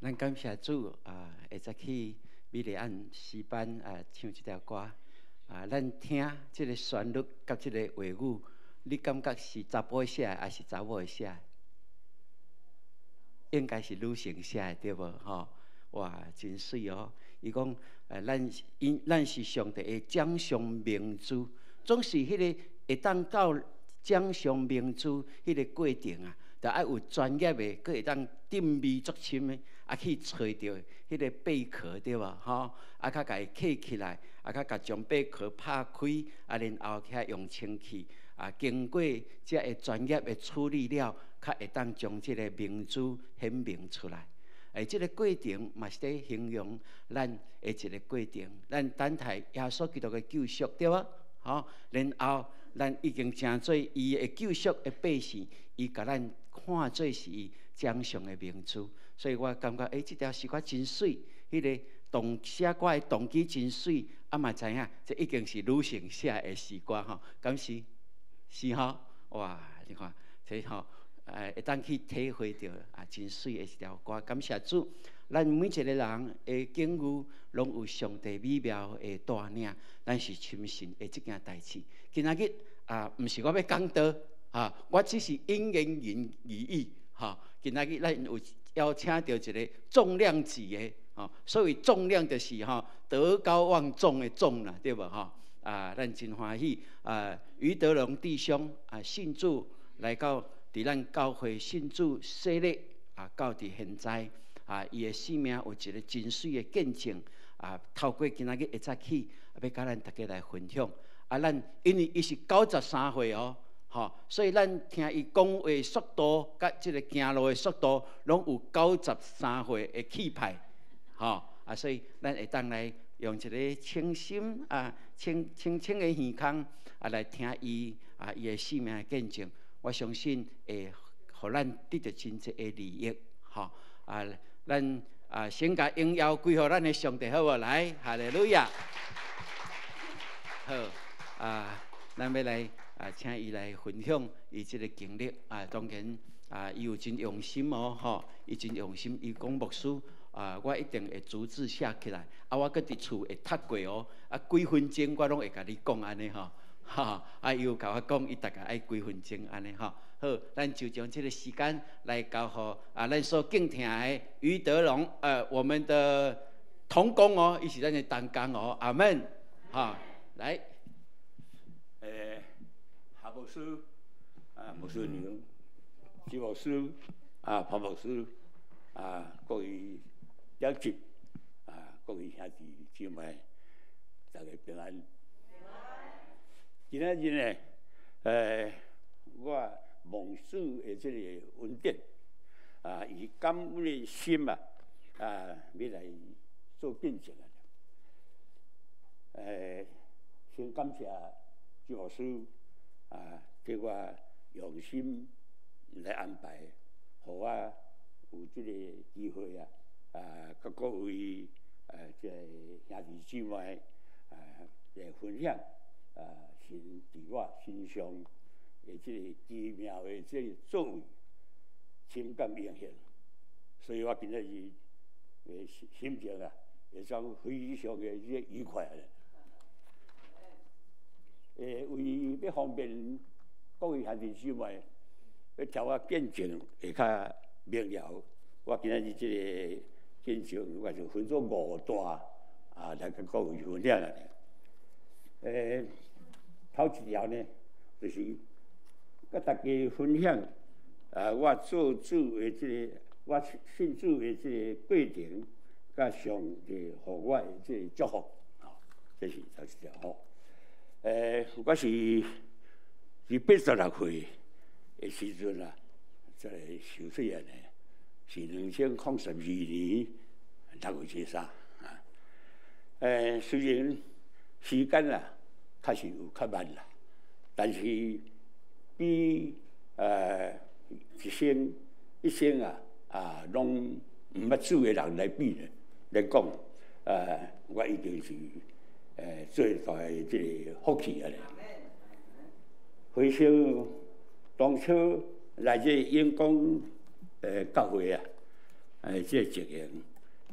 咱感謝主啊，會使去米利暗詩班啊唱這條歌啊，咱聽這个旋律佮這个話語，你感覺是查埔寫的，抑是查某寫的？應該是女性寫的，對無？吼，哇，真媠哦！伊講，咱𪜶咱是上帝的掌上明珠，總是彼个會當到掌上明珠彼个過程啊，著愛有專業的，閣會當浸味足深的，啊去揣著彼个貝殼，對無？吼，啊，較共伊揢起來，啊，較共將貝殼拍開，啊，然後遐用清氣，啊，經過這个專業的處理了，較會當將這个明珠顯明出來。欸，這个過程嘛是佇形容咱的一个過程，咱等待耶穌基督的救贖，對無？吼，然後咱已經成做伊的救贖的百姓，伊共咱看做是伊掌上的明珠，所以我感覺，欸，這條詩歌真媠，彼个動寫歌的動機真媠，啊嘛知影，這已經是女性寫的詩歌吼，敢是？是吼？哇，你看，這吼，會當去體會著啊，真媠的一條歌。感謝主，咱每一个人的境遇，攏有上帝美妙的帶領，咱是深信的這件代誌。今仔日啊，毋是我欲講道，啊，我只是引言人而已。吼，今仔日咱有邀請著一个重量級的，吼，所謂重量就是吼德高望重的重啦，對無？吼，啊，咱真歡喜啊，余德龍弟兄啊，信主來到佇咱教會信主洗禮啊，到佇現在啊，伊的生命有一个真媠的見證啊，透過今仔日一早起，欲共咱大家來分享啊，咱因為伊是93歲哦，吼，所以咱聽伊講話速度，佮這个行路的速度，攏有93歲的氣派，吼啊，所以咱會當來用一个清心啊、清清清的耳孔啊來聽伊啊伊的生命的見證。我相信會予咱得著真濟的利益，吼啊！咱啊先共榮耀歸予咱的上帝，好無？來，哈利路亞！好啊，咱欲來啊，請伊來分享伊這个經歷啊。當然啊，伊有真用心哦，吼，伊真用心。伊講牧師啊，我一定會逐字寫起來。啊，我閣佇厝會讀過哦，啊，幾分鐘我攏會共你講按呢吼。哈，啊，伊有共我講，伊大概愛幾分鐘按呢吼。好，咱就將這个時間來交予啊，咱所敬聽的余德龍，我們的同工哦，伊是咱的同工哦，阿門。哈，來，夏牧師，啊，牧師娘，朱牧師，啊，潘牧師，啊，各位長執，啊，各位兄弟姊妹，大家平安。今仔日呢，我蒙主的這个恩典，啊，以感恩的心啊，啊，欲來做見證啊。先感謝朱牧師啊，叫我用心來安排，予我有這个機會啊，啊，佮各位這个兄弟姊妹啊來分享啊，神佇我身上的這个奇妙的這个作為，深感榮幸。所以我今仔日的心情啊，會當非常的這個愉快。為欲方便各位兄弟姊妹，欲聽我見證會較明了，我今仔日這个見證，我就分做五段啊，來共各位分享啦。頭一條呢，就是佮大家分享啊，我做主的這个，我信主的這个過程，佮上帝予我的這个祝福，吼，這是頭一條吼。我是佇86歲的時陣啊，這个受洗的呢，是2012年6月23啊。雖然時間啊，確實有較慢啦，但是比一生一生啊啊攏毋捌主的人來比呢，來講，我一定是最大的這个福氣啊！回想當初來這永光教會啊，這個情形，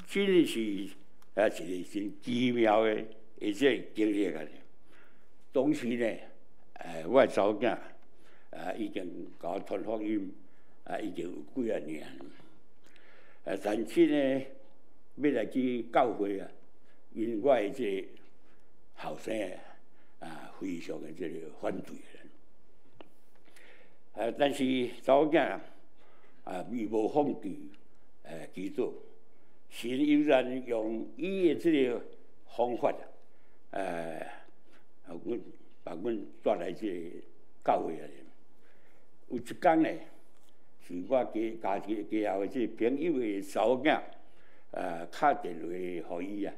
真的是一個真奇妙的這個經歷啊！當時呢，我的查某囝已經共我傳福音已經有幾仔年。但是呢，欲來去教會啊，因我的這個後生非常的這個反對。但是查某囝伊無放棄祈禱，神依然用伊的這個方法，阮把阮帶來這個教會啊。有一工呢，是我家家家後的這個朋友的查某囝，敲電話予伊啊，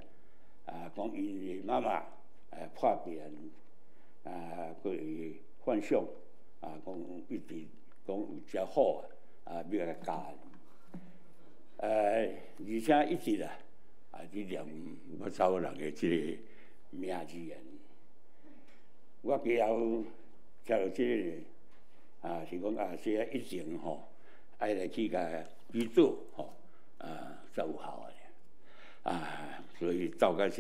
講𪜶的媽媽破病，閣會幻想，講一直講有食虎啊，欲共咬。而且一直啊，佇念我查某人的這個名字啊。我家後聽著這個，是講這個一定吼，愛來去共祈禱吼，才有效的。所以到甲是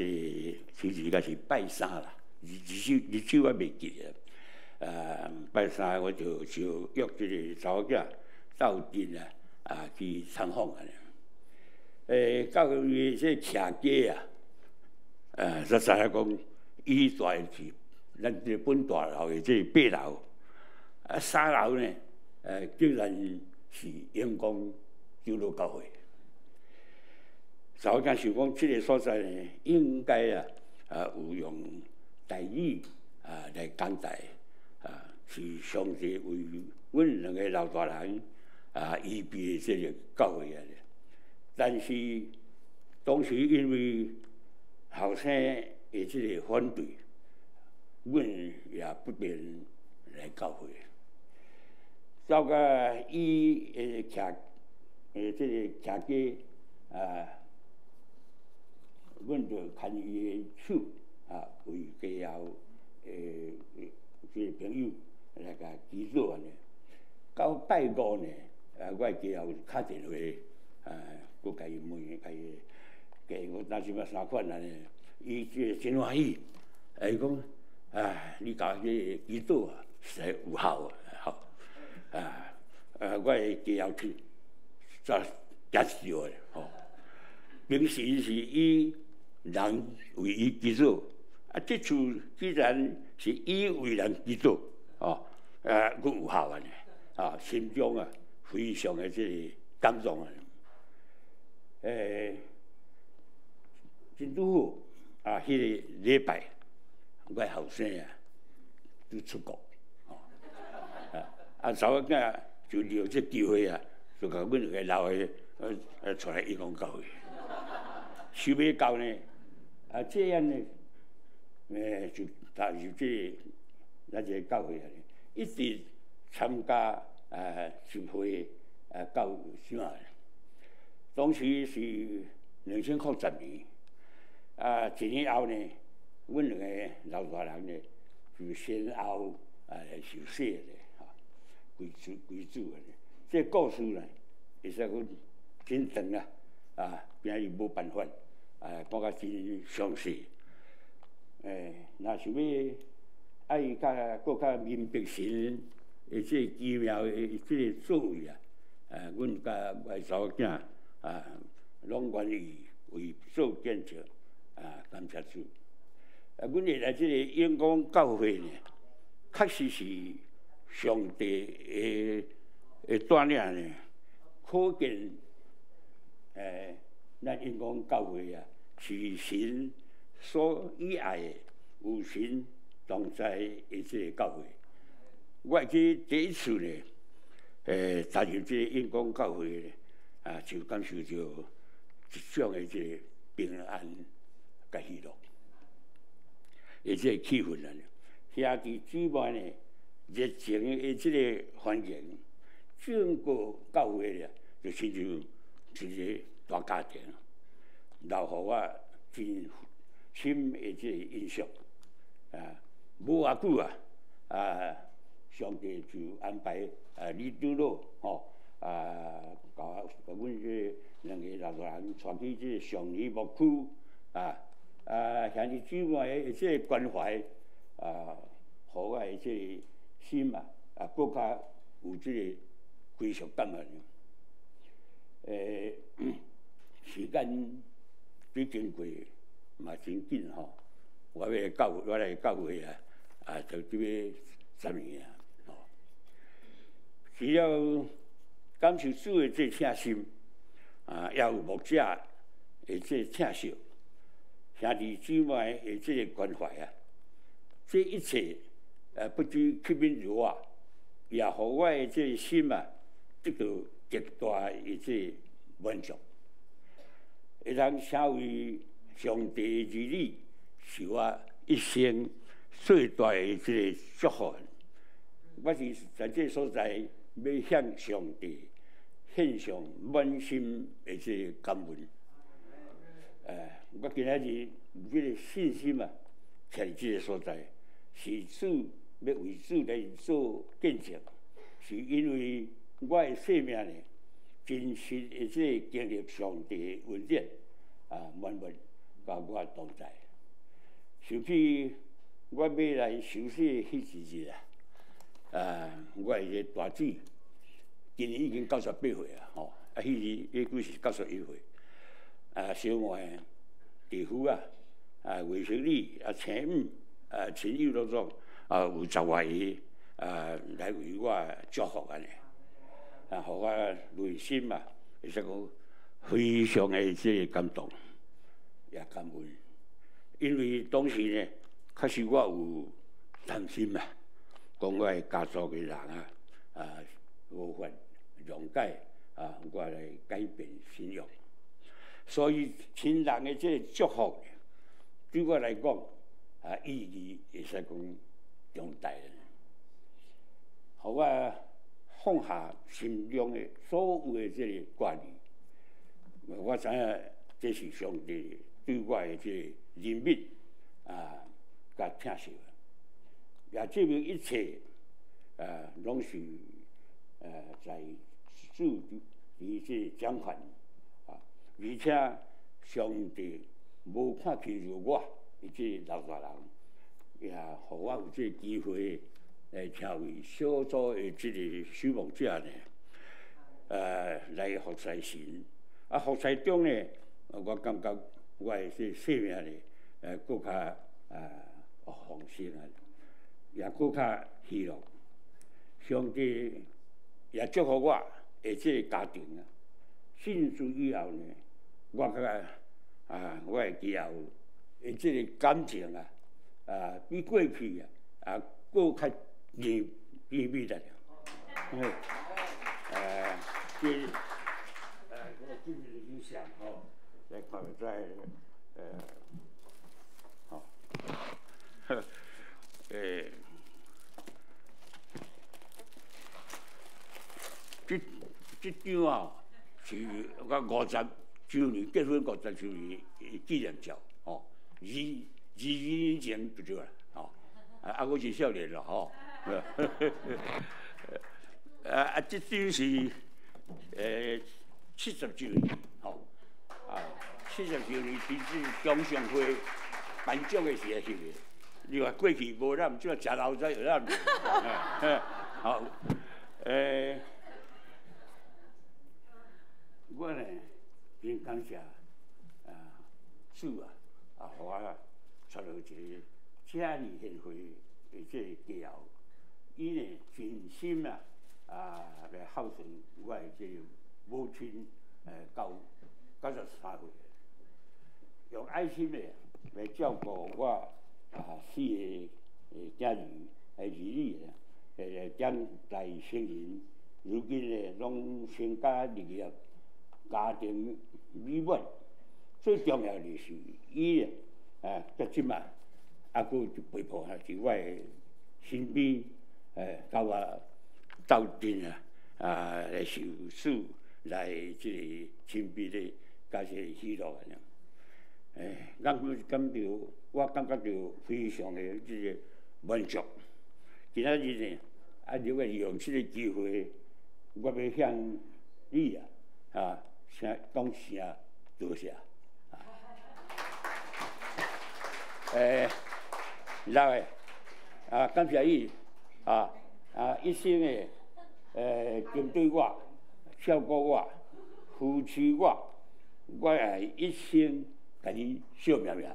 其實閣是拜三啦，日子日子我袂記得。拜三我就就約這個查某囝鬥陣去參訪啊。到伊這徛街啊，才知影講，伊住的是咱這本大樓的這八樓，三樓呢，竟然是永光長老教會。查某囝想講，這個所在呢，應該有用台語來講台，是上帝為阮兩個老大人預備的這個教會啊。但是當時因為後生的這個反對，阮也不便來教會。到甲伊的徛的這個徛街啊，阮就牽伊的手為家後的這個朋友來共祈禱按呢。到拜五呢，我家後敲電話，閣共伊問，共伊加我當時嘛啥款按呢，伊這真歡喜，伊講你共這個祈禱啊，實在有效啊，吼，我的家後聽，煞驚一跳的吼。平時是伊人為伊祈禱，這次既然是伊為人祈禱，吼，閣有效按呢，心中啊非常的這個感動啊。真拄好啊！彼個禮拜，我後生拄出國，吼，查某囝就利用這機會啊，就共阮兩个老的帶來永光教會。想欲到呢，這樣呢，就踏入這個咱這個教會啊，一直參加集會到現在。當時是2010年，一年後呢，阮兩个老大人呢，就先後來受洗咧，吼，歸主歸主的。這個故事呢，會使講真長啊，今日無辦法，講甲真詳細。若想欲愛較閣較明白神的這個奇妙的這個作為啊，阮佮我的查某囝攏願意為做見證，感謝主。阮會來這個永光教會呢，確實是上帝的帶領呢，可見，咱永光教會啊，是神所喜愛的，有神同在的這個教會。我會記第一次呢，踏入這個永光教會呢，就感受到一種的這個平安佮喜樂，的這個氣氛啊，兄弟姊妹呢，熱情的這個歡迎，整個教會咧，就親像一個大家庭，留予我真深的這個印象。無偌久啊，上帝就安排李長老吼，啊，共共阮這兩个老大人帶去這个上里牧區啊，啊，兄弟姊妹的這個關懷啊，予我的這个心啊，啊，閣較有這个歸屬感啊。時間已經過嘛真緊吼，我來教會啊，啊，就這欲10年啊，吼。除了感受主的這疼心，啊，也有牧者的這疼惜，兄弟姊妹的這个關懷啊，這一切不止吸引著我，也予我的這个心啊，得到極大的這个滿足。會當成為上帝的兒女，是我一生最大的這个祝福。我是在這个所在，欲向上帝獻上滿心的這个感恩。我今仔日有這个信心啊，徛佇這个所在，是主欲為主來做見證，是因為我的生命呢，真實的這个經歷上帝的恩典啊，滿滿佮我同在。想起我欲來受洗彼一日啊，啊，我的大姊今年已經98歲啊，吼，啊，彼日彼久是91歲，啊，小妹、弟婦啊，啊，外甥女啊，親母啊，親友攏總啊，有十外个啊，來為我祝福按呢，啊，予我內心啊，會使講非常的這个感動，也感恩，因為當時呢，確實我有擔心啊，講我的家族的人啊，啊，無法諒解啊，我來改變信仰，所以親人的這個祝福，對我來講啊，意義會使講重大，予我放下心中的所有的這个掛慮，我知影這是上帝對我的這個憐憫啊，佮疼惜，也證明一切啊，攏是在主佇這個掌權啊，而且上帝無看輕視我，伊這個老大人，也予我有這個機會來成為小組的這个守牧者呢，來服侍神。啊，服侍中呢，我感覺我的這個生命呢，閣較啊豐盛啊，也閣較喜樂。上帝也祝福我的這個家庭啊。信主以後呢，我感覺啊，我會記後的這个感情啊，啊，比過去啊，啊，閣較甜甜蜜啦。這我今日影相吼，來看在好，這這張啊，是我五十週年結婚50週年紀念照，吼，22年前就對啦，吼，啊，我是少年咯，吼，啊啊，這張是70週年，吼，啊，七十週年佇這中常會頒獎的時陣翕的，你看過去無咱，這食老才有咱，好，我呢真感謝啊主啊，啊，予我娶著一个遮爾賢惠的這个家後，伊呢盡心啊啊來孝順我的這個母親，到93歲，用愛心的來照顧我啊四个囝兒、兒女啊，長大成人，如今呢攏成家立業，家庭美滿。最重要的是，伊啊，到這馬猶閣陪伴佇我的身邊，佮我鬥陣啊，啊來受主來這个親密的佮這个喜樂按呢。感到我感覺著非常的這个滿足。今仔日呢，啊，如果利用這个機會，我欲向你啊，啊，聲講聲多謝。來，啊，感謝伊，啊啊，一生的針對我，照顧我，扶持我，我會一生共你惜命命。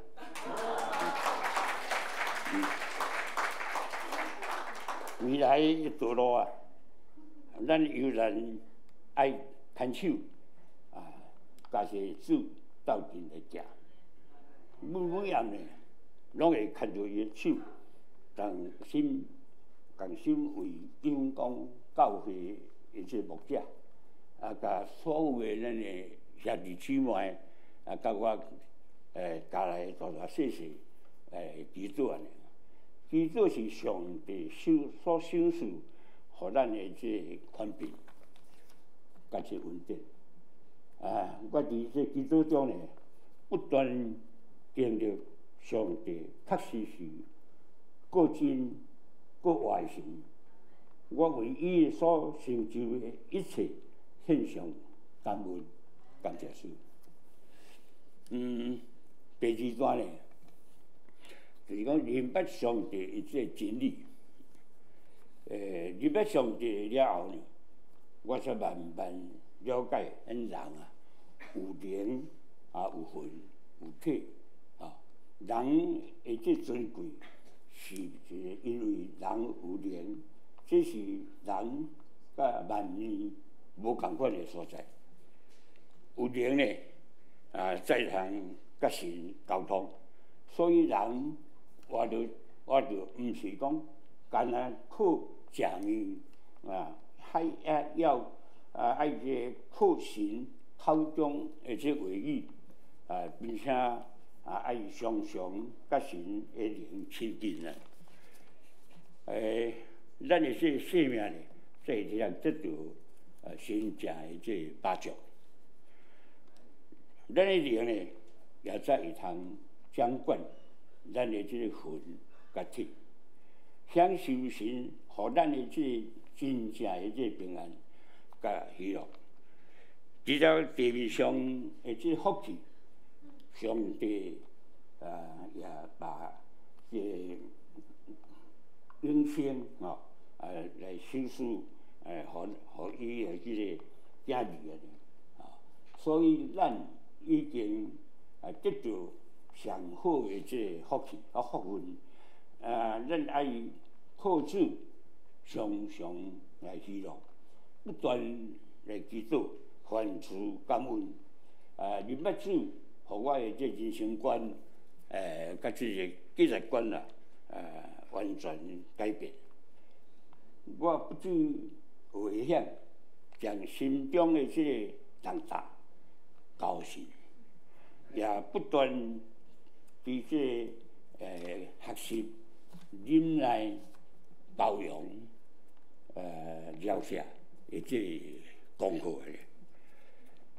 未來的道路啊，咱猶然愛牽手啊，共主鬥陣來行。每每暗呢，攏會牽著伊的手，同心同心為永光教會的這牧者，啊，共所有的咱的兄弟姊妹，啊，佮我家內大大細細祈禱按呢。祈禱是上帝所賞賜，予咱的這個權柄，佮這恩典。啊，我佇這祈禱中呢，不斷經歷上帝確實是閣真閣活的神。我為伊所成就的一切獻上感恩感謝主。第二段呢，就是講認捌上帝的這個真理。認捌上帝了後呢，我才慢慢了解，咱人啊，有靈啊，有魂，有體啊。人的這尊貴，是一個因為人有靈，這是人佮萬物無仝款的所在。有靈呢，啊，才通佮神溝通，所以人活著活著，毋是講干焦靠食物啊，還要啊愛這個靠神口中的這話語啊，並且啊愛常常佮神的靈親近啊。咱的這個生命呢，才會當得著神正的這個保障。咱的靈呢，也才會通掌管咱的這個魂佮體，享受神予咱的這個真正的這個平安佮喜樂。除了地面上的這個福氣，上帝啊也把這個永生吼啊來賞賜，予伊的這個子兒啊，所以咱已經啊得著上好的這個福氣啊福分，啊，咱愛靠主常常來喜樂，不斷來祈禱，凡事感恩。啊，認捌主，予我的這人生觀，佮這個價值觀啊，完全改變。我不至危險，將心中的這個重擔交神，也不斷佇這個學習、忍耐、包容、饒赦的這個功課的。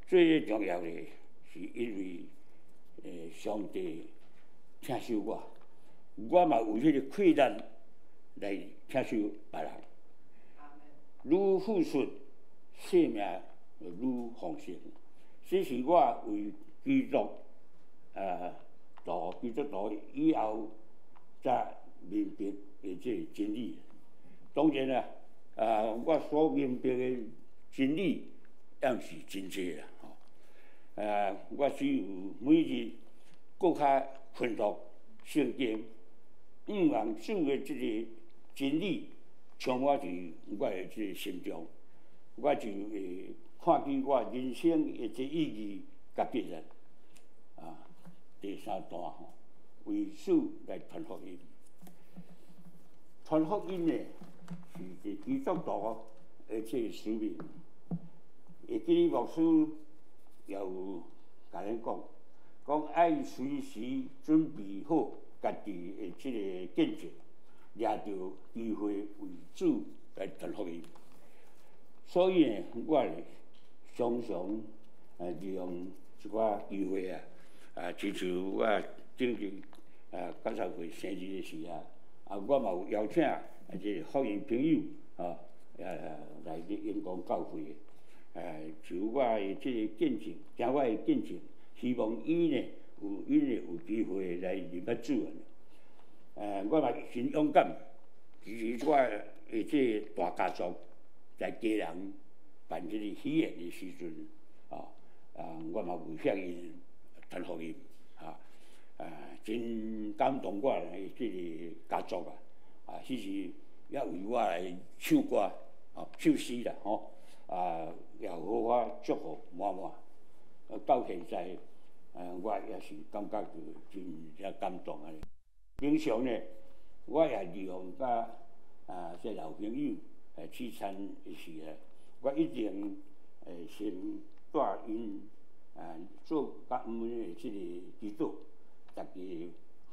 最重要的是因為上帝疼惜我，我嘛有彼個氣力來疼惜別人。愈付出，生命就愈豐盛。這是我為基督做基督徒以後才明白的這個真理。當然啦，啊，我所明白的真理也毋是真濟啦。吼，啊，我只有每日閣較熏讀聖經，向望主的這個真理充滿佇我的這個心中，我就會看見我人生的這意義佮價值。啊，第三段吼，為主來傳福音。傳福音呢，是基督徒的這個使命。會記得牧師也有共咱講，講愛隨時準備好家己的這個見證，掠著機會為主來傳福音。所以呢，我常常利用一寡機會啊，啊，親像我頂日啊90歲生日的時啊，啊，我嘛有邀請啊這個福音朋友啊，來去永光教會，就我的這个見證，聽我的見證，希望伊呢有伊呢有機會來認捌主啊！我嘛真勇敢，其實我的這个大家族在家人辦這个喜宴的時陣，啊，我嘛有向𪜶傳福音，真感動我的這个家族啊！啊，彼時也為我來唱歌，唱詩啦，吼，啊，也予我祝福滿滿。到現在，我也是感覺著真正感動啊！平常呢，我也利用佮這老朋友聚餐的時啊，我一定會先帶𪜶做感恩的這个祈禱，逐家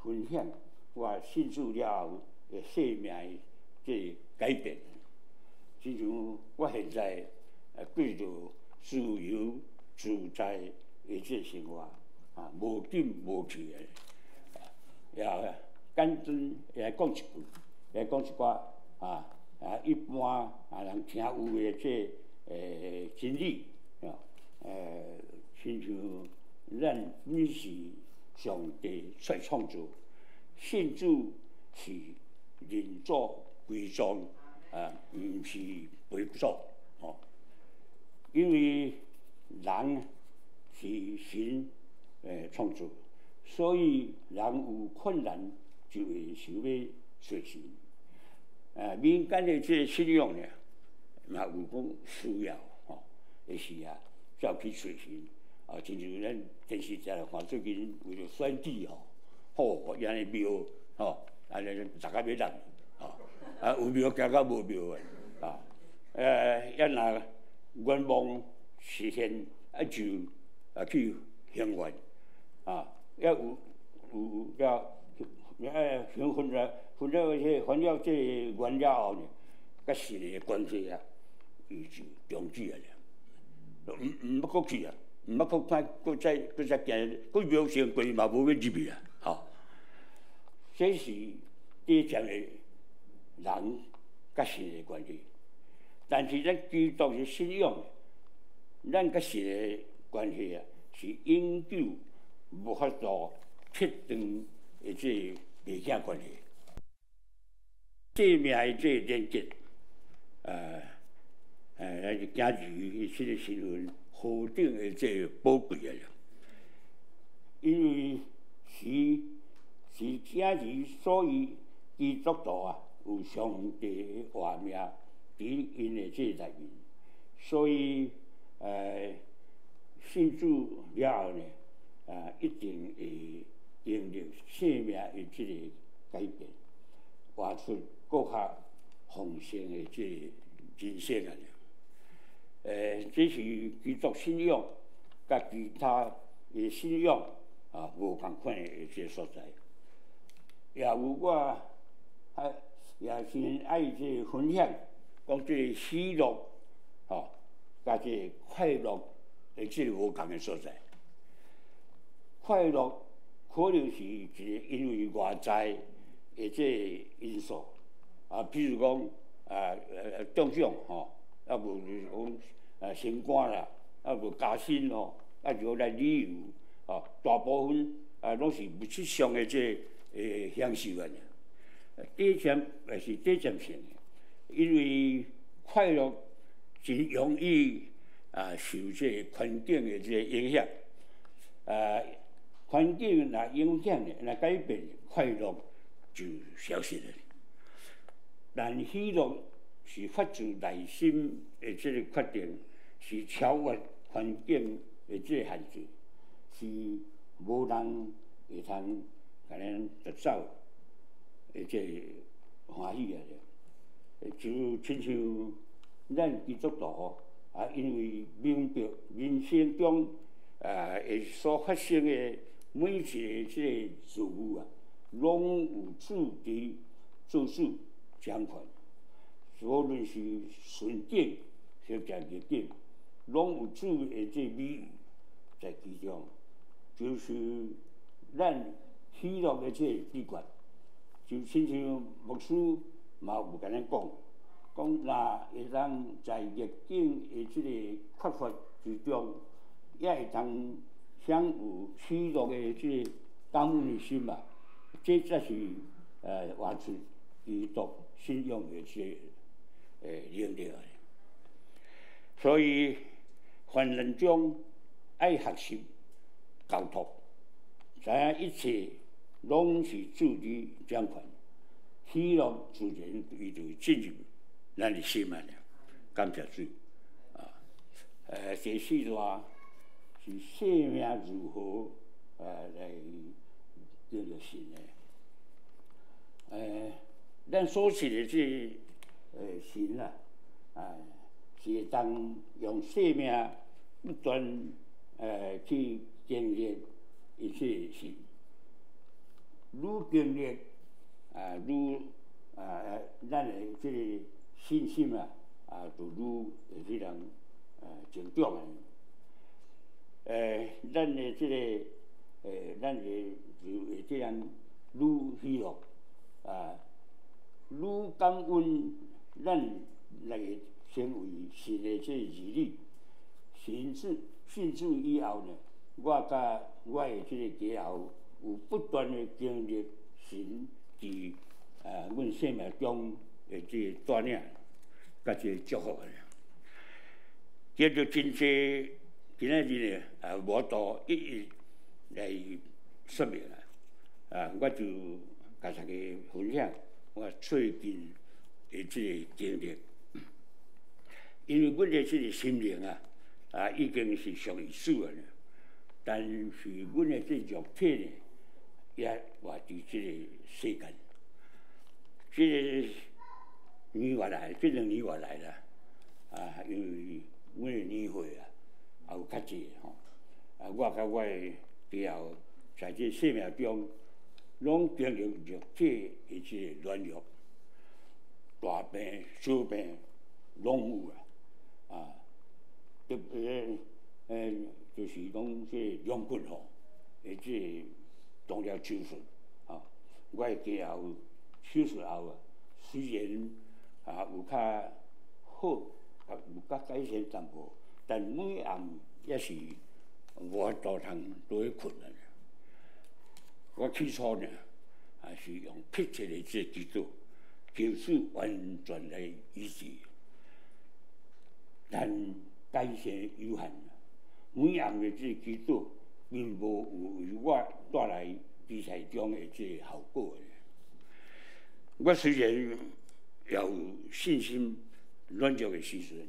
分享我信主了後的生命的這个改變。親像我現在過著自由自在的這个生活，啊，無緊無去的，也簡單來講一句，來講一寡一般人聽有的這真理，親像咱本是上帝所創造，信主是認祖歸宗，啊，毋是背祖，吼。因為人是神創造，所以人有困難就會想欲揣神。民間的這个信仰呢，嘛有講需要吼的時啊，才有去揣神。啊，親像咱電視台看最近為著選舉吼，吼，遐爾廟吼，按呢逐個欲爛，吼，啊有廟行甲無廟的，啊，抑若願望實現，啊就去還願，啊，抑有有了，還分了分了這還了這個願了後呢，佮神的關係啊，伊就終止啊了，毋毋捌閣去啊，毋捌閣看，閣再閣再行，閣廟先過嘛無欲入去啊，吼。這是短暫的人佮神的關係，但是咱基督的信仰，咱佮神的關係啊，是永久無法度切斷的這个父子關係。生命的這个連結，咱是囝兒這个身份何等的這个寶貴啊！因為是囝兒，所以基督徒啊有上帝的活命佇𪜶的這內面，所以信主了後呢，一定會經歷生命的這個改變，活出閣較豐盛的這個人生啊！這是基督信仰佮其他的信仰啊無仝款的這個所在。也有我也真愛這個分享，講這個喜樂吼，佮這個快樂的這個無仝的所在。快樂可能是一個因為外在的這個因素，啊，比如講中獎吼，啊無就是講升官啦，啊無加薪吼，啊就來旅遊，吼，大部分攏是物質上的這個享受啊。短暫也是短暫性的，因為快樂真容易受這個環境的這個影響，環境若影響的，若改變，快樂就消失了。但喜樂是發自內心的這個決定，是超越環境的這個限制，是無人會通共咱奪走的這個歡喜啊！就親像咱基督徒啊，因為明白人生中會所發生的每一個這個事物啊，攏有主佇做主掌權，無論是順境或者逆境，攏有主的這美意在其中，就是咱喜樂的這個秘訣。就親像牧師嘛有共咱講，講若會當在逆境的這個缺乏之中，也會當享有喜樂的這個感恩的心啊，這才是活出基督信仰的這個能力。所以患難中愛學習交託，知影一切攏是主佇掌權，喜樂自然伊就會進入咱的心啊！感謝主啊！第四段是生命如何來經歷神的。咱所信的這個神啊，是會當用生命不斷去經歷伊這個神，愈經歷啊，愈啊，咱的這個信心啊，就愈會去人成長的。咱的這個咱的就會這樣愈喜樂啊，愈感恩，咱來成為神的這個兒女。信主信主以後呢，我佮我的這個家後有不斷的經歷神佇阮生命中的這個帶領，佮這個祝福的。接著真濟今仔日呢，無法度一一來說明啦。啊，我就共大家分享我最近的這個經歷。因為阮的這個心靈啊，已經是屬於主的，但是阮的這肉體呢，也活佇這個世間。這個年月來，這2年外來啦，啊，因為阮的年歲啊，也有較濟吼，啊，我佮我的家後，在這生命中，攏經歷肉體的這個軟弱，大病、小病攏有啊，啊，特別就是講這個龍骨吼的這個動了手術，啊，我的家後手術後啊，雖然有較好，有較改善淡薄，但每暗也是無法度通倒去睏啊。我起初呢，也是用迫切的這個祈禱，求主完全來醫治，但改善有限。每暗的這個祈禱，並無有為我帶來比賽中的這個效果。我雖然也有信心軟弱的時陣，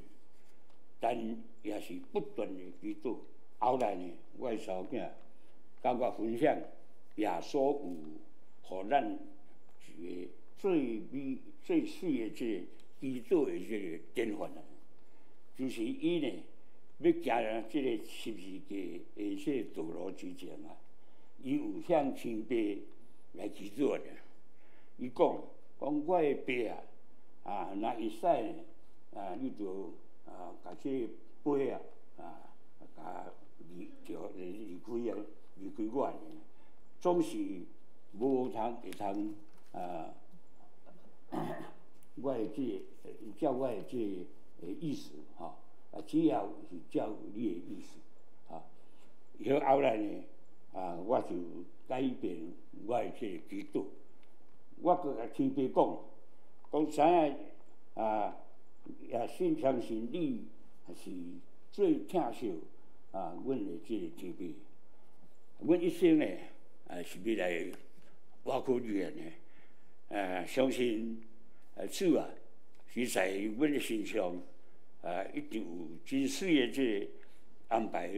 但也是不斷的祈禱。後來呢，我的查某囝佮我分享耶穌有予咱一個最美、最媠的這個祈禱的這個典範啊，就是伊呢欲行這個十字架的這個道路之前啊，伊有向天父來祈禱的。伊講講我的爸啊，啊，若會使呢，啊，你就共這個杯啊，共離就離開啊，離開我呢，總是無通會通啊，我的這個照我的這個意思吼，啊，只要是照你的意思，啊，後來呢，啊，我就改變我的這個祈禱，我閣共天父講，講知影啊，也信相信你是最疼惜阮的這個天父，阮一生呢，是欲來倚靠你的呢，相信主啊，是在阮的身上一定有真媠的這個安排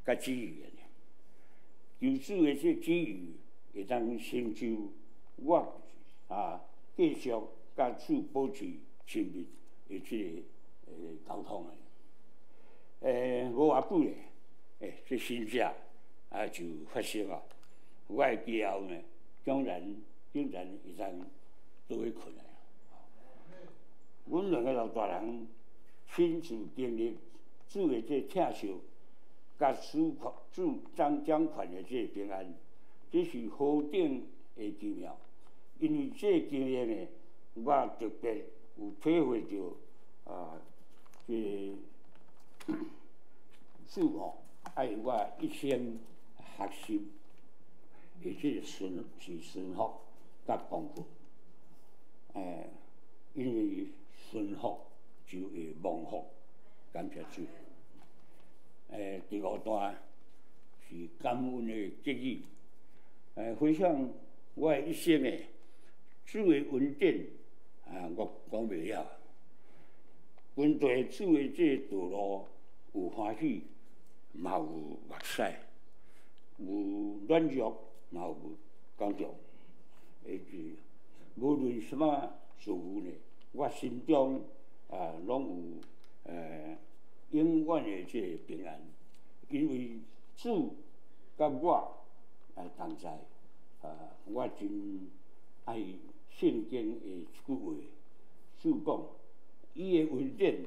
佮旨意的。求主的這個旨意會當成就我繼續佮主保持親密的這個溝通的。無偌久咧，這神跡就發生啊！我的家後呢，竟然會當倒去睏啊！阮兩個老大人親自經歷主的這個疼惜，佮主主掌掌權的這個平安，這是何等的奇妙！因為這個經驗呢，我特別有體會著啊，這個主吼愛我一生學習的這個順是順服佮功課，因為順服就會蒙福，感謝主。第五段是感恩的結語。回想我的一生的主的恩典啊，我講袂了。跟隨主的這個道路，有歡喜，嘛有目屎，有軟弱，嘛有剛強。是無論什麼事物呢，我心中啊，攏有永遠的這個平安，因為主佮我同在。啊，我真愛聖經的一句話，主講，伊的恩典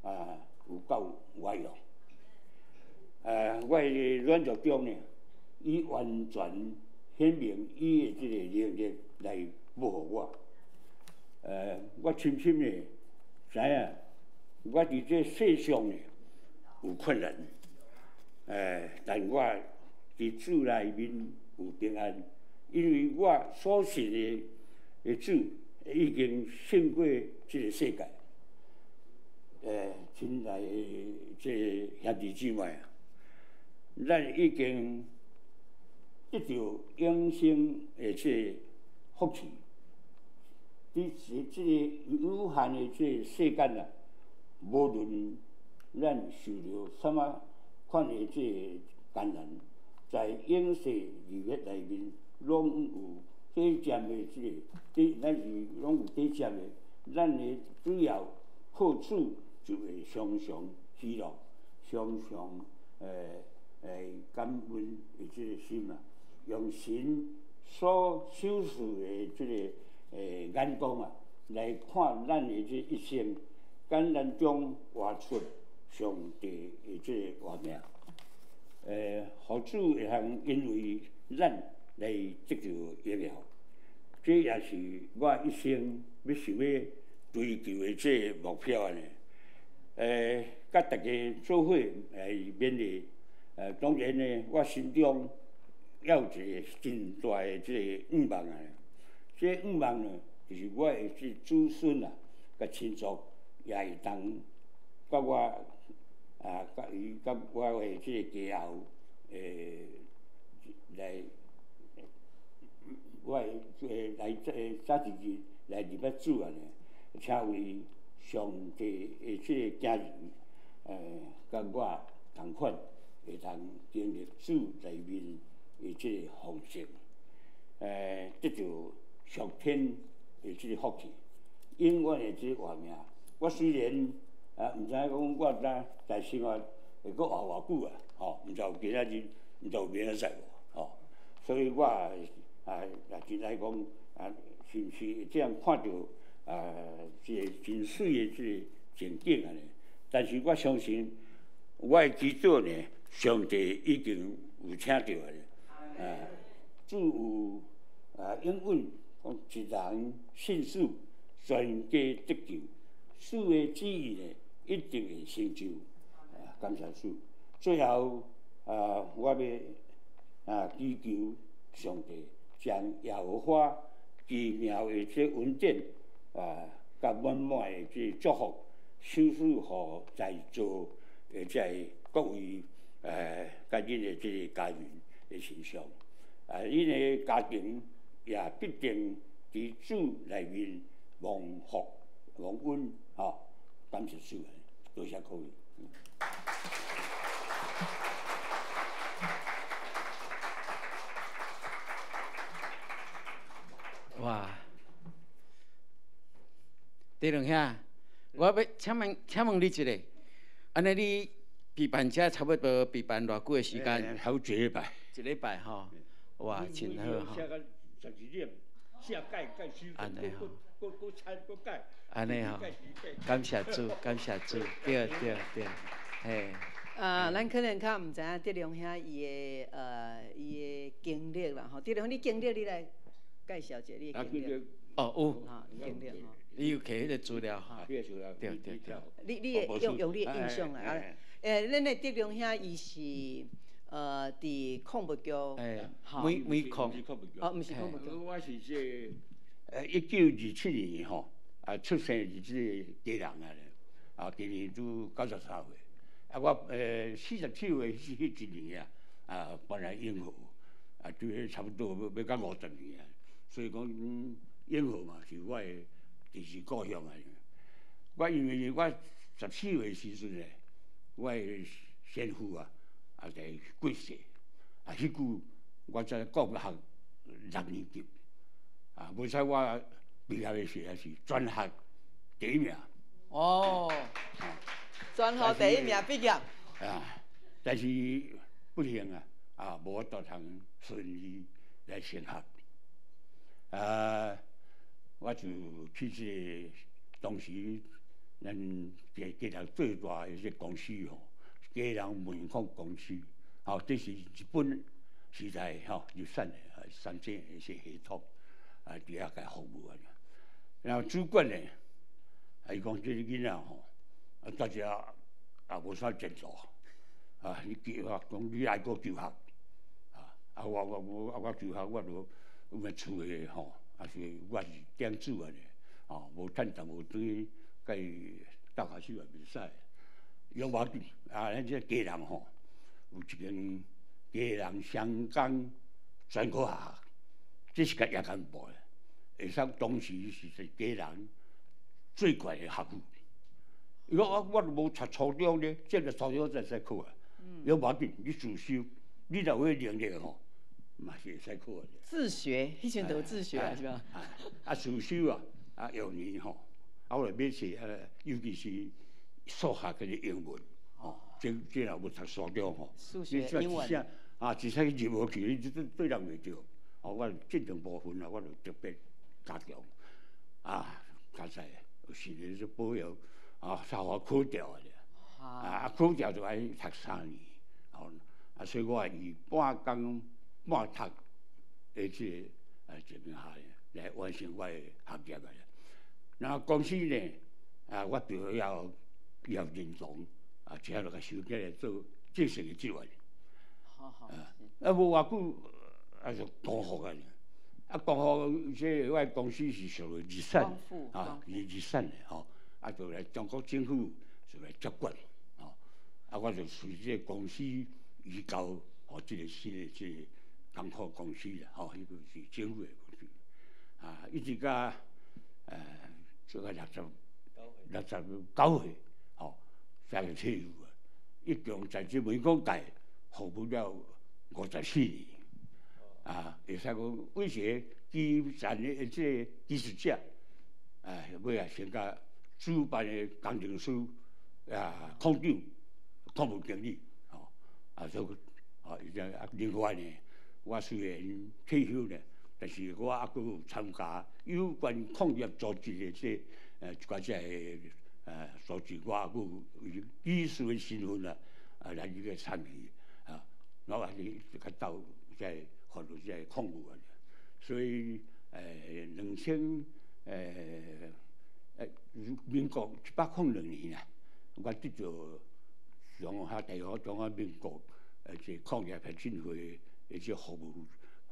啊有夠我用。我的軟弱中呢，伊完全顯明伊的這個能力來保護我。我深深的知影，我佇這世上呢有困難，但我佇主內面有平安，因為我所信的主已經勝過這個世界。親愛的這個兄弟姊妹啊，咱已經得著永生的這個福氣。佇這個有限的這個世間啊，無論咱受著啥物款的這個艱難，在永世日月內面，攏有短暫的這個，咱是攏有短暫的，咱的主要靠主就會常常喜樂，常常感恩的這個心啊，用神所賞賜的這個眼光啊，來看咱的這一生，艱難中活出上帝的這個活命。予主會通因為咱來得著榮耀，這也是我一生欲想欲追求的這個目標呢。佮大家做伙來勉勵。當然呢，我心中猶有一個真大的這個願望啊。這個願望呢，就是我的這子孫啊，佮親屬也會當佮我啊，佮伊佮我的這個家後，來，我會來早一日來認捌主按呢，成為上帝的這個囝兒，佮我同款會當經歷主內面的這個豐盛，得著屬天的這個福氣，永遠的這個活命。我雖然啊，毋知影講我若在生活會閣活偌久啊，吼，毋知有今仔日，毋知有明仔載無，吼。所以我啊也真愛講啊，是毋是這樣看著啊，這個真媠的這個前景按呢？但是我相信我的祈禱呢，上帝已經有聽著啊。啊，主有啊應允講一人信主，全家得救。主的旨意呢，一定會成就。啊，感謝主。最後啊，我欲啊祈求上帝將耶和華奇妙的這恩典啊，佮滿滿的這祝福，賞賜予在座的這各位佮恁的這個家人的身上。啊，恁的家庭也必定佇主內面蒙福蒙恩，吼，感謝主，多謝各位。哇！德龍兄，我欲請問，請問你一下，按呢你陪伴遮差不多陪伴偌久的時間？好一禮拜。一禮拜吼，哇，真好吼。按呢吼。按呢吼，感謝主，感謝主，對對對，嘿。啊，咱可能較毋知影德龍兄伊的經歷啦吼。德龍，你經歷你來介紹一下你的經歷。哦，有。吼，經歷吼。你有摕彼个資料啊，彼個資料。對對對。你會用你的印象啦。咱的德龍兄伊是佇礦物局。煤礦。哦，毋是礦物局。我是這1927年吼，出生佇這个基隆啊，今年拄93歲。我47歲彼一年啊，搬來永和，對，差不多欲到50年啊。所以講永和嘛是我的第二故鄉啊。我因為我14歲時陣咧，我的先父啊，就過世，彼久我才國學六年級，無彩我畢業的時陣是全學第一名。哦，全校第一名畢業。但是不幸啊，無法度通順利來升學。我就去這個當時咱基隆最大的這個公司吼，基隆煤礦公司，這是日本時代吼入產的三井的一些系統，佇遐共服務啊。然後主管呢，伊講這個囡仔吼，大家也無啥前途，你求學講你愛閣求學，我求學我就有個厝的吼，也是我是長子啊，無趁淡薄轉去共伊鬥跤手也袂使，猶無要緊，咱這基隆吼有一間基隆雙江專科學校，這是較夜間部的，會使當時是基隆最懸的學府。伊講我都無讀初中咧，這個初中才會使考啊。伊講無要緊，你自修，你若有彼能力吼，嘛是會使考的。自學，彼陣就有自學啊，是吧？自修啊，用年吼，我來買冊啊，尤其是數學佮英文，吼，這若無讀初中吼，數學、英文。一聲入無去，你對對人袂著。我這兩部分啊，我就特別加強。較早有時咧就保佑，才予考著的。考著就愛讀3年，所以我以半工半讀的這個情形下來完成我的學業的。然後公司呢，我畢業了後以後認同，這下就共收起來做正式的職員。無偌久，就光復啊！光復這個我的公司是屬於日產，是日產的吼，就來中國政府就來接管，吼，我就隨這個公司移交予這個新的這個港口公司啦，吼，彼個是政府的公司，一直到這個69歲，吼，才退休啊。一共在這煤礦界服務了54年，會使講為一个基層的這個技術者，尾仔升到主辦的工程師礦長、礦務經理，吼，所以，伊這另外呢，我雖然退休了，但是我猶閣有參加有關礦業組織的這一寡這个組織，我猶閣有以技師的身份啊，來這個參與，我也是較鬥這個法律這個礦務啊，所以兩千民國102年啊，我得著中華大學中華民國這礦業協進會的這服務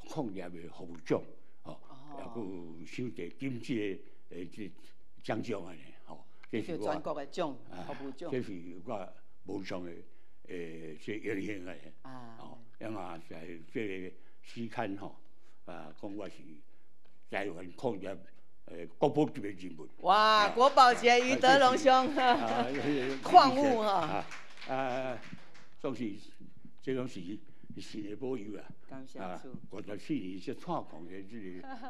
礦業的服務獎，吼，猶閣有賞一個金質的這獎章按呢，吼，這是我全國的獎，服務獎，這是我無上的這榮幸的，吼，啊嘛在這個時間吼，講我是台灣礦業國寶級的人物。哇，國寶級余德龍兄，礦物哈。總是這攏是神的保佑啊！感謝主。54年這創礦的這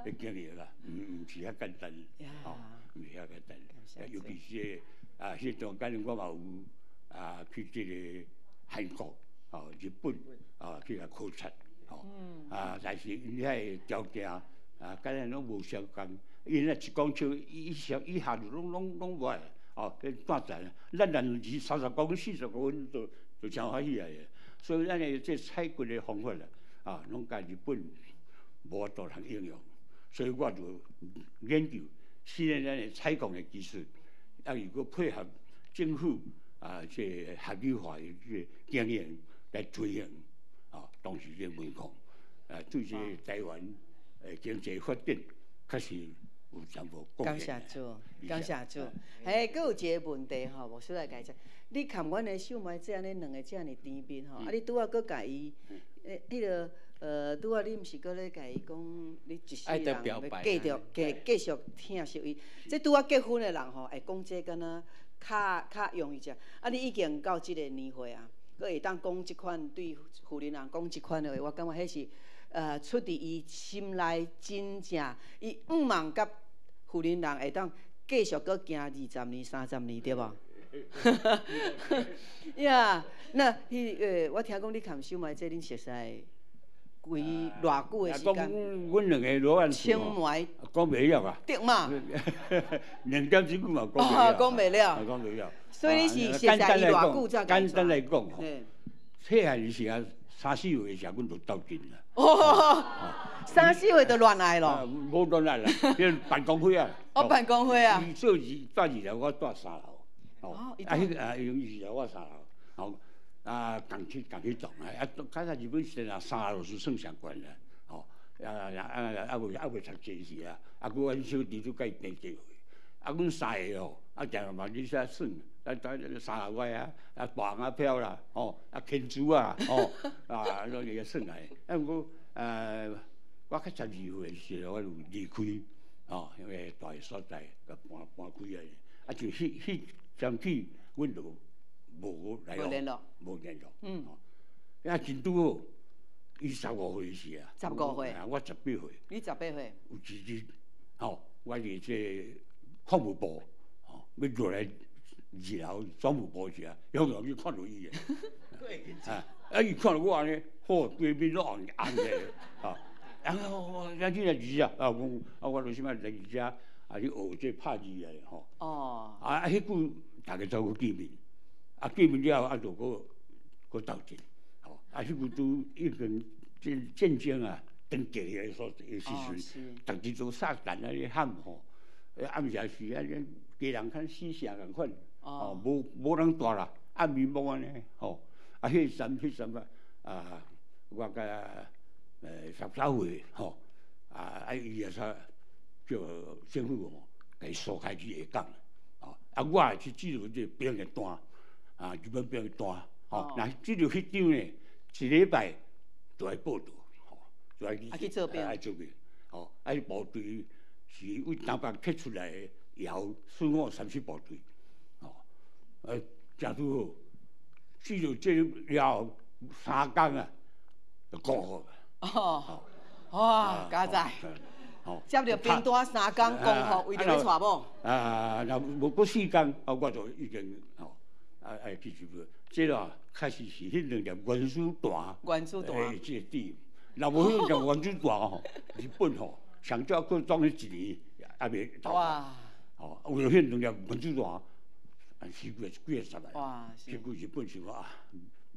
個經歷啦，毋是遐簡單，吼，毋是遐簡單。尤其是彼段間我嘛有去這個韓國、日本去共考察，吼，但是𪜶遐个條件佮咱攏無相仝。𪜶若一公尺以上以下就攏無愛，彼斷層，咱若20、30公分、40公分就誠歡喜啊！所以咱的這採掘的方法啊，攏共日本無法度通應用，所以我就研究试炼咱的采矿的技术，啊，如果配合政府啊，这个合理化的这个经营来推行，啊，当时这个煤矿啊，对这个台湾的经济发展确实有淡薄贡感献。谢主，感谢主。嘿，阁有一个问题吼，牧师来解释。你含阮的秀梅姐按呢两个遮尔甜蜜吼，啊，你拄仔阁共伊，彼个拄仔你毋是阁咧共伊讲，你一世爱得人表白欲继续继续疼惜伊。这拄仔结婚的人吼，会讲这敢若较较容易者。啊，你已经到这个年岁啊，阁会当讲这款对妇人人讲这款的话，我感觉彼是出伫伊心内真正，伊向望佮妇人人会当继续阁行20年、30年，对无？呀，那彼我听讲你含秀梅姐恁熟似规偌久的时讲间？阮两个罗汉青梅讲袂了啊，竹马， 2点钟嘛讲袂了，讲袂了，讲袂了。所以你是熟似伊偌久才简单来讲吼，细汉时啊，三四岁时，阮就斗阵啦。哦，三四岁就恋爱咯？无恋爱啦，彼办公会啊。哦，办公会啊。伊做二住二楼，我住三楼。哦，啊，彼个啊，伊二楼我三楼，吼，啊，仝去仝去栋啊，啊，较早日本时阵啊，三楼是算上悬啦，吼，啊啊啊，犹未读册时啊，啊，阁阮小弟就佮伊平机会，啊，阮三个吼，啊，定定嘛去遐耍，啊，三楼外啊，啊，大红仔飘啦，吼，啊，牵珠啊，吼，啊，拢伫遐耍来，啊，毋过，我较12岁时，我就离开，吼，彼个大个所在，共搬搬开啊，啊，就彼彼阵起，阮就无来往，无联络。啊，真拄好，伊十五岁时啊，十五岁，我18岁。你十八岁。有一日，吼，我伫这矿务部，吼，欲落来二楼总务部时啊，雄雄去看著伊个。啊，啊，伊看著我按呢，好，规面拢红红的，吼。啊，我咱去来字啊，啊，讲，啊，我就啥物来遮，啊，去学这拍字啊，吼。哦。啊啊，彼久逐家走去见面，啊，见面了后啊，就阁阁斗阵，吼。啊，彼久拄已经战战争啊，当结的所的时阵，逐日都撒旦啊咧喊吼，暗时时啊，家人较死城仝款，哦，无无人蹛啦，暗暝暝按呢，吼。啊，彼阵彼阵啊，啊，我佮13岁吼，啊啊，伊也说叫政府吼，共伊疏开去下岗，吼，啊，我也是接著这个兵的单，啊，日本兵的单，吼，若接著彼张呢，一礼拜就爱报到，吼，就爱去做兵，爱做兵，吼，啊，部队是为台北撤出来的遥四五三七部队，吼，诚拄好，接著这了后3工啊，就光复。哦，哇，佳哉！接著兵单3工光复，为著欲娶某。啊，若无阁4工，啊，我就已经吼，啊，爱去日本。这个确实是彼两粒原子弹。原子弹。欸，这个点，若无彼两粒原子弹吼，日本吼上少阁装彼一年犹未投。哇！吼，为著彼两粒原子弹，啊，死几几个十万。哇！彼久日本想讲啊，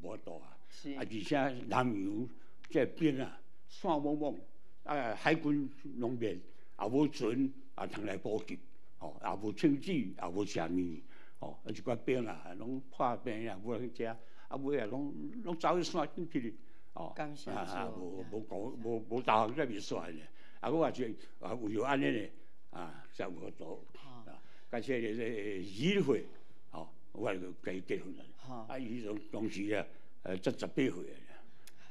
无法度啊。是。啊，而且南洋这兵啊，散茫茫，啊，海军拢灭，也无船，也通来补给，吼，也无清水，也无食物，吼，啊，一寡兵啊，拢破病啊，无人食，啊，尾啊，拢拢走去山顶去咧，吼，啊啊，无无讲，无无导航才袂煞咧，啊，我也是啊，为著按呢咧，啊，才有法度，啊，感谢这个21岁，吼，我就共伊结婚啦，啊，伊当当时啊，才十八岁啊。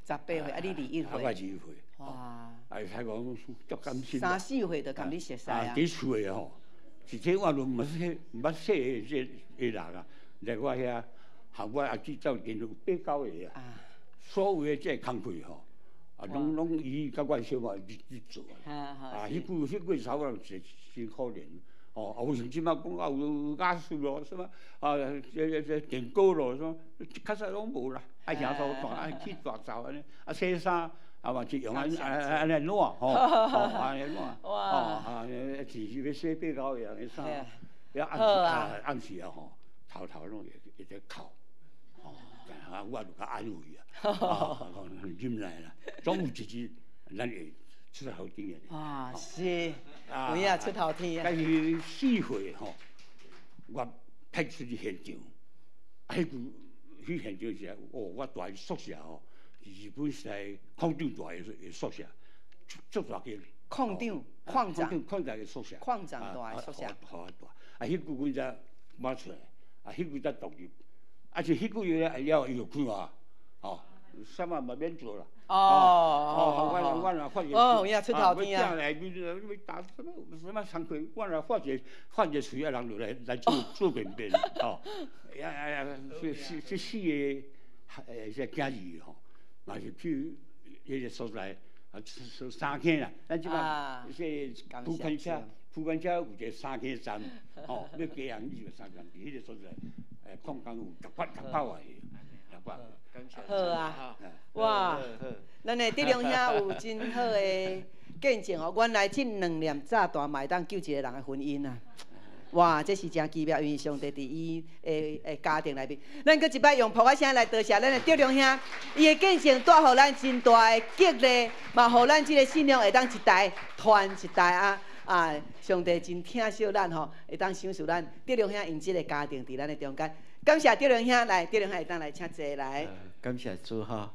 十八岁，啊，你21岁。啊，我21岁。哇！啊，才讲足甘心。三四岁就共你熟似啊。伫厝的吼，一天我都毋捌毋捌说的这个人啊，来我遐，含我阿姊斗阵有八九个啊。所有的这个工课吼，啊，拢拢伊佮我小妹去去做啊。啊，彼久彼久查某人真真可怜。哦，啊，有像这摆讲啊，有瓦斯咯，啥物啊，这这这电锅咯，啥物，较早拢无啦，爱行粗大，爱去大灶按呢，啊洗衫，啊嘛是用按按按呢烂吼，吼按呢烂，哦啊，是是欲洗八九个人的衫，了暗时啊暗时啊吼，头头拢会会咧哭，吼，啊我就较安慰啊，啊讲忍耐啦，总有一日咱会出頭天的。啊，是，有影出頭天啊。但是4歲吼，我派出去現場，啊，彼句去現場時，哦，我住的宿舍吼，是日本時代礦長住的宿舍，足大間。礦長，礦長，礦長的宿舍。礦長住的宿舍。予我住，啊，彼久阮才搬出來，啊，彼久才獨立，啊，是彼久了了伊就開我，吼，啥物嘛免做啦。哦哦我若發一個，哦，有影出頭天啊！來，欲打啥物啥物工課，我若發一個喙，啊，人就來做便便，吼。呀呀呀！這四個這囝兒吼，嘛是去彼個所在啊，三坑啦。咱這擺這區間車有一個三坑站，吼，欲加人去三坑，佇彼個所在，礦工有600外個，600。好啊，哇！咱的德龍兄有真好的見證哦，原來這兩粒炸彈嘛會當救一個人的婚姻啊！哇，這是誠奇妙，因為上帝佇伊的家庭內面。咱閣一擺用噗仔聲來多謝咱的德龍兄，伊的見證帶予咱真大的激勵，嘛予咱這個信仰會當一代傳一代啊！啊，上帝真疼惜咱吼，會當賞賜咱德龍兄用這個家庭佇咱的中間。感謝德龍兄來，德龍兄會當來請坐來。感謝主吼。